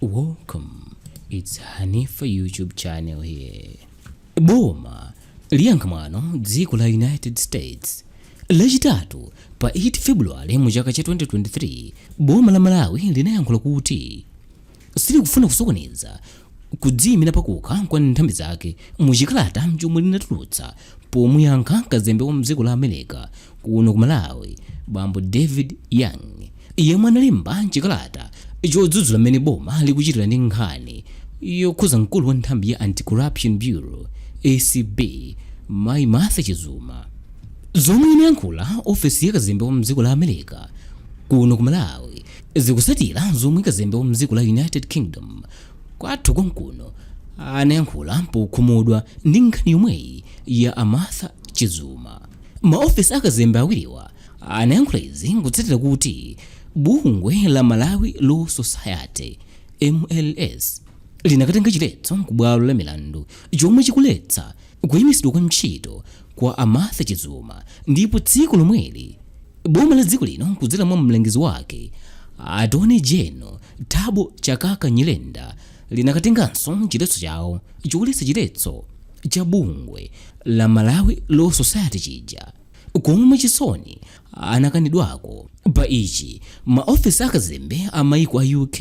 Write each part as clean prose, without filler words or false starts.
Welcome, it's Hanifa YouTube channel here. Boma liyankha mwano dziko la United States. Lachitatu pa 8 February mu chaka cha 2023, boma la Malawi linayankhula kuti silikufuna kusokoneza kudziyimira pakokha kwa nthambi zake mu chikalata chomwe linatulutsa pomuyankha kazembe wa mdziko la America kuno ku Malawi, bambo David Young, yemwe analemba chikalata chodzudzula mmene boma likuchitira ndi nkhani yokhuza mkulu wa nthambi ya Anti-Corruption Bureau, ACB, mayi Martha Chizuma. Zomwe inayankhula ofesi ya kazembe wa mdziko la America kuno ku Malawi zikusatira zomwe kazembe wa mdziko la United Kingdom kwathu konkuno anayankhula pokhumudwa ndi nkhani yomweyi ya a Martha Chizuma. Maofesi akazembe awiriwa anayankhula izi kutsatira kuti bungwe la Malawi Law Society, MLS, linakatenga chiletso ku bwalo la milandu chomwe chikuletsa kuyimitsidwa kwa ntchito kwa a Martha Chizuma, ndipo tsiku lomweli boma la dziko lino kudzera mwa mlangizi wake Attorney General Thabo Chakaka Nyirenda linakatenganso chiletso chawo choletsa chiletso cha bungwe la Malawi Law Society chija komwe Chisoni anakanidwako. Pa ichi, maofesi akazembe a maiko a UK,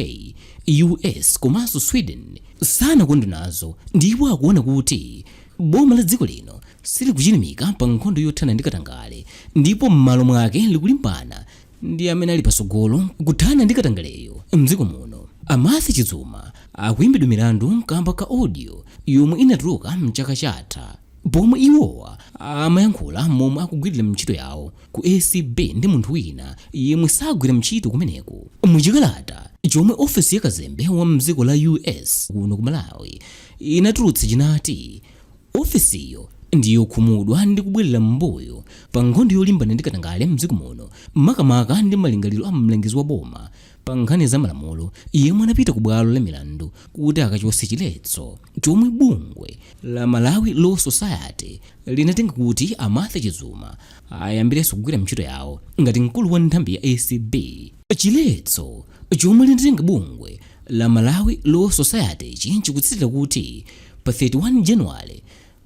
US komanso Sweden sanakondwe nazo ndipo akuona kuti boma la dziko lino silikuchilimika pa nkhondo yothana ndi katangale ndipo m'malo mwake likulimbana ndi amene ali patsogolo kuthana ndi katangaleyo mdziko muno. A Martha Chizuma akuimbidwa milandu kamba ka audio yomwe inatuluka mchaka chatha pomwe iwowa amayankhula momwe akugwirira ntchito yawo ku ACB ndi munthu wina yemwe sagwira ntchito kumeneku. Muchikalata chomwe ofesi ya kazembe wa mdziko la US kuno ku Malawi inatulutsa chinati ofesiyo ndiyokhumudwa ndi kubwerera m'mbuyo pa nkhondo yolimbana ndi katangale mdziko muno, makamaka ndi malingaliro a mlangizi wa boma pa nkhani za malamulo yemwe anapita ku bwalo la milandu kuti akachotse chiletso chomwe bungwe la Malawi Law Society linatenga kuti a Martha Chizuma ayambirenso kugwira ntchito yawo ngati mkulu wa nthambi ya ACB. Chiletso chomwe linatenga bungwe la Malawi Law Society ichi chikutsatira kuti pa 31 January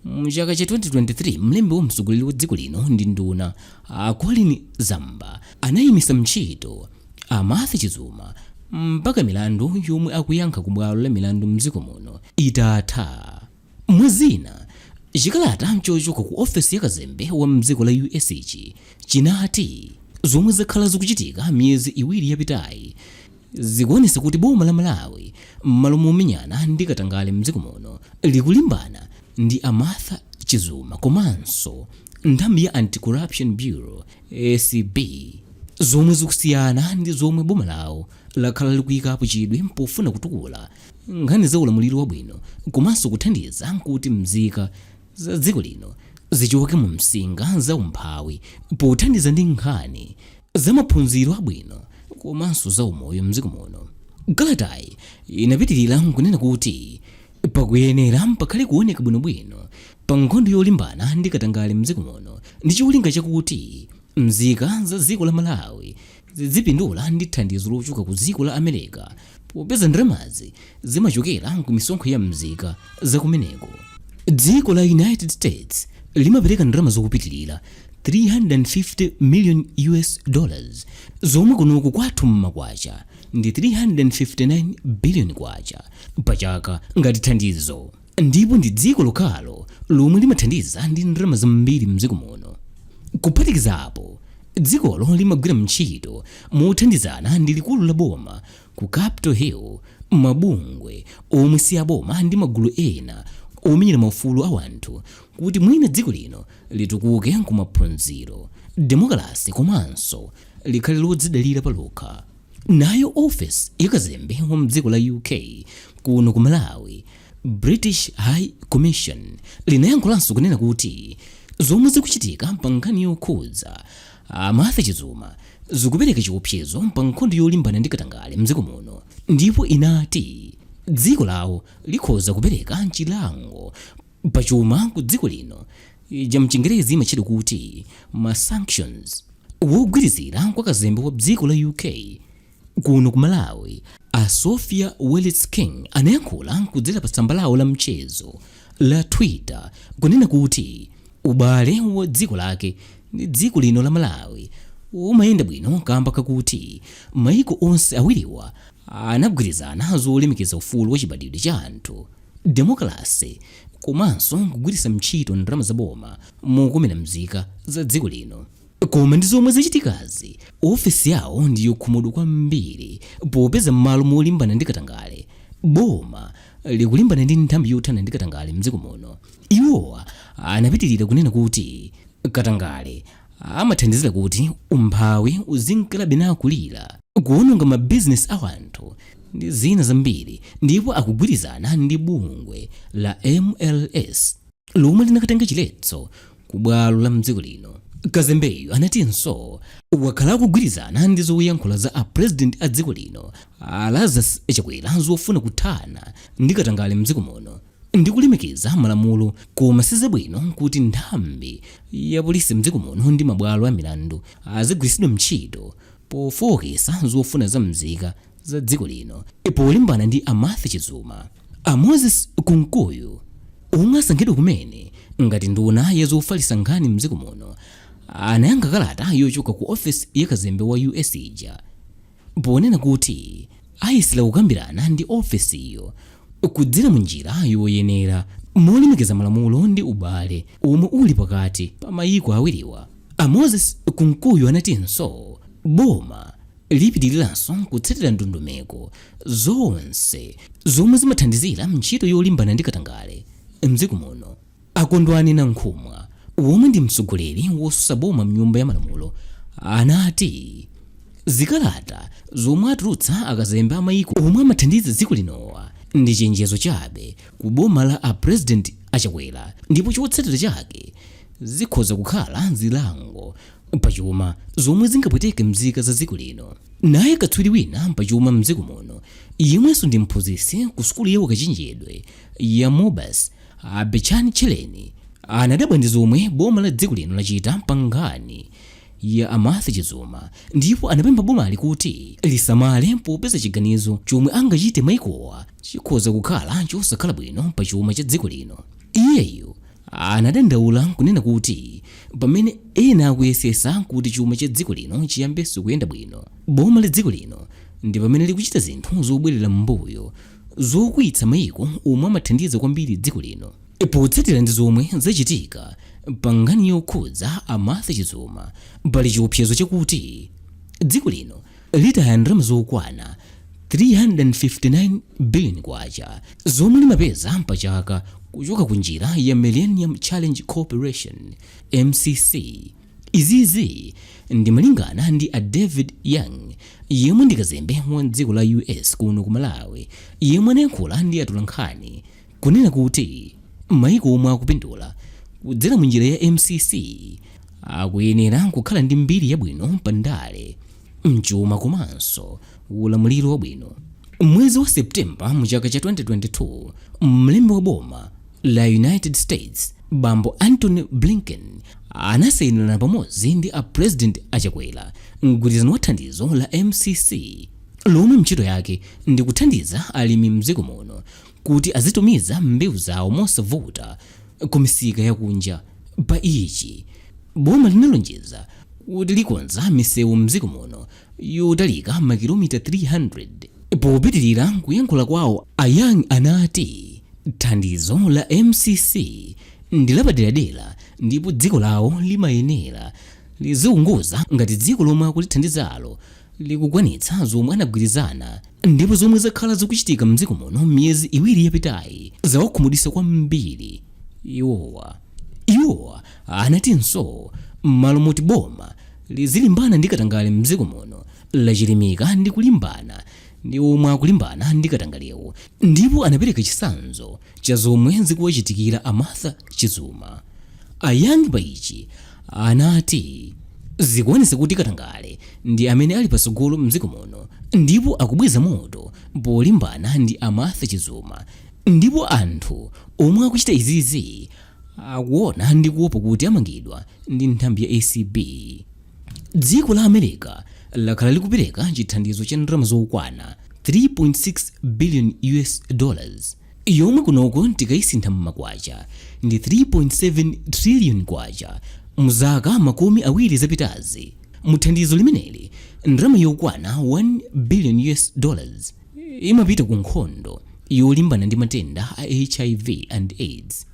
mchaka cha 2023 mlembi wa mtsogoleri wa dziko lino ndi nduna a Colleen Zamba anayimisa ntchito a Martha Chizuma mpaka milandu yomwe akuyankha ku bwalo la milandu mdziko muno itatha. Mwazina, chikalata chochoka ku ofesi ya kazembe wa mdziko la US ichi chinati zomwe zakhala zikuchitika miyezi 2 yapitayi zikuonetsa kuti boma la Malawi m'malo momenyana ndi katangale mdziko muno likulimbana ndi a Martha Chizuma komanso nthambi ya Anti-Corruption Bureau, ACB, zomwe zikusiyana ndi zomwe boma lawo lakhala likuyikapo chidwi pofuna kutukula nkhani za ulamuliro wabwino komanso kuthandiza kuti mzika za dziko lino zichoke mu msinga za umphawi pothandiza ndi nkhani za maphunziro abwino komanso za umoyo mdziko muno. Kalatayi inapitirira nkunena kuti pakuyenera pakhale kuoneka bwinobwino pa nkhondo yolimbana ndi katangale mdziko muno ndi cholinga chakuti mzika za dziko la Malawi zidzipindula ndi thandizo lochoka ku dziko la America, popeza ndalamazi zimachokera ku misonkho ya mzika za kumeneko. Dziko la United States limapereka ndalama zokupitilira 350 million US dollars, zomwe kunoku kwathu mmakwacha ndi 359 billion kwacha pa chaka ngati thandizo, ndipo ndi dziko lokhalo lomwe limathandiza ndi ndalama zambiri mdziko muno. Kuphatikiza apo, dzikolo limagwira ntchito mothandizana ndi likulu la boma ku Capitol Hill, mabungwe omwe si aboma ndi magulu ena omenyera maufulu a wanthu kuti mwina dziko lino litukuke kumaphunziro, demokalase komanso likhale lodzidalira palokha. Nayo ofesi ya kazembe wa mdziko la UK kuno ku Malawi, British High Commission, linayankhulanso kunena kuti zomwe zikuchitika pa nkhani yokhudza a Martha Chizuma zikupereka chiopsezo pa nkhondo yolimbana ndi katangale mdziko muno, ndipo inati dziko lawo likhoza kupereka chilango pachuma ku dziko lino, ija mchingerezi imatchedwa kuti ma sanctions. Wogwirizira kwa kazembe wa dziko la UK kuno ku Malawi, a A Sophia Willis King anayankhula kudzera pa tsamba lawo la mchezo la Twitter kunena kuti ubale wa dziko lake ndi dziko lino la Malawi umayenda bwino kamba kakuti maiko onse awiriwa anagwirizana zolemekeza ufulu wa chibadwidwe cha anthu, demokalase komanso kugwiritsa ntchito ndalama za boma mokomera mzika za dziko lino. Koma ndi zomwe zachitikazi, ofesi yawo ndi yokhumudwa kwambiri popeza m'malo molimbana ndi katangale, boma likulimbana ndi nthambi yothana ndi katangale mdziko muno. Iwowa anapitilira kunena kuti katangale amathandizira kuti umphawi uzinkalabe nakulira, kuononga ma bizinesi a anthu ndi zina zambiri ndipo akugwirizana ndi bungwe la MLS lomwe linakatenga chiletso ku bwalo la mdziko lino. Kazembeyu anatinso wakhala akugwirizana ndi zoyankhula za a president a dziko lino a Lazarus Chakwera zofuna kuthana ndi katangale mdziko muno ndi kulemekeza malamulo, koma sizabwino kuti nthambi ya polisi mdziko muno ndi mabwalo a milandu azigwiritsidwa ntchito pofowokesa zofuna za mzika za dziko lino polimbana ndi a Martha Chizuma. A Moses Kunkuyu omwe asankhidwa kumene ngati nduna ya zofalitsa nkhani mdziko muno anayankha kalata yochoka ku ofesi ya kazembe wa US ija ponena kuti ayesera kukambirana ndi ofesiyo kudzera mu njira yoyenera molemekeza malamulo ndi ubale omwe uli pakati pa mayiko awiriwa. A Moses Kunkuyu anatinso boma lipitiriranso kutsatira ndondomeko zonse zomwe zimathandizira ntchito yolimbana ndi katangale mdziko muno. A Kondwani Nankhumwa womwe ndi mtsogoleri wotsutsa boma mnyumba ya malamulo anati zikalata zomwe atulutsa akazembe a maiko omwe amathandiza dziko linowa ndi chenjezo chabe ku boma la a President a Chakwera ndipo chotsatira chake zikhoza kukhala zilango pachuma zomwe zingapweteke mzika za dziko lino. Naye katswiri wina pachuma mdziko muno yemwenso ndi mphunzitsi ku sukulu ya ukachenjedwe ya Mobus, a Betchani Tchereni, anadabwa ndi zomwe boma la dziko lino lachita pa nkhani ya a Martha Chizuma ndipo anapempha bomali kuti lisamale popeza chiganizo chomwe angachite maikowa chikhoza kukhala chosakhala bwino pa chuma cha dziko lino. Iyeyu Anadandaula kunena kuti pamene ena akuyesesa kuti chuma cha dziko lino chiyambenso kuyenda bwino, boma la dziko lino ndi pamene likuchita zinthu zobwerera m'mbuyo zokwiyitsa maiko omwe amathandiza kwambiri dziko lino. Potsatira ndi zomwe zachitika pa nkhani yokhudza a Martha Chizuma, pali chiopsezo chakuti dziko lino litaya ndalama zokwana K359 billion zomwe limapeza pa chaka kuchoka ku njira ya Millennium Challenge Corporation, MCC. Izizi ndi malingana ndi a David Young yemwe ndi kazembe wa dziko la US kuno ku Malawi yemwe anayankhula ndi atolankhani kunena kuti maiko omwe akupindula kudzera mu njira ya MCC akuyenera kukhala ndi mbiri yabwino pa ndale, mchuma komanso ulamuliro wabwino. Mwezi wa September mu chaka cha 2022, mlembi wa boma la United States bambo Antony Blinken anasayinirana pamodzi ndi a President a Chakwera mgwirizano wa thandizo la MCC lomwe ntchito yake ndi kuthandiza alimi mdziko muno kuti azitumiza mbewu zawo mosavuta ku misika yakunja. Pa ichi, boma linalonjeza kuti likonza misewu mdziko muno yotalika makilomita 300. Popitilira kuyankhula kwawo, a Young anati thandizo la MCC ndi lapaderadera ndipo dziko lawo limayenera liziunguza ngati dziko lomwe akulithandizalo likukwanitsa zomwe anagwirizana ndipo zomwe zakhala zikuchitika mdziko muno miyezi iwiri yapitayi zawakhumudwitsa kwambiri iwowa. Iwowa anatinso mmalo moti boma lizilimbana ndi katangale mdziko muno lachilimika ndi kulimbana ndi omwe akulimbana ndi katangalewo ndipo anapereka chitsanzo cha zomwe zikuwachitikira a Martha Chizuma. A Young pa ichi anati zikuonetsa kuti katangale ndi amene ali patsogolo mdziko muno ndipo akubweza moto polimbana ndi a Martha Chizuma ndipo anthu omwe akuchita izizi akuona ndi kuopa kuti amangidwa ndi nthambi ya ACB. Dziko la America lakhala likupereka chithandizo cha ndalama zokwana 3.6 billion US dollars, yomwe kunoko tikayisintha mmakwacha ndi 3.7 trillion kwacha, mzaka 20 zapitazi. Muthandizo limeneli, ndalama yokwana 1 billion US dollars imapita ku nkhondo yolimbana ndi matenda a HIV and AIDS.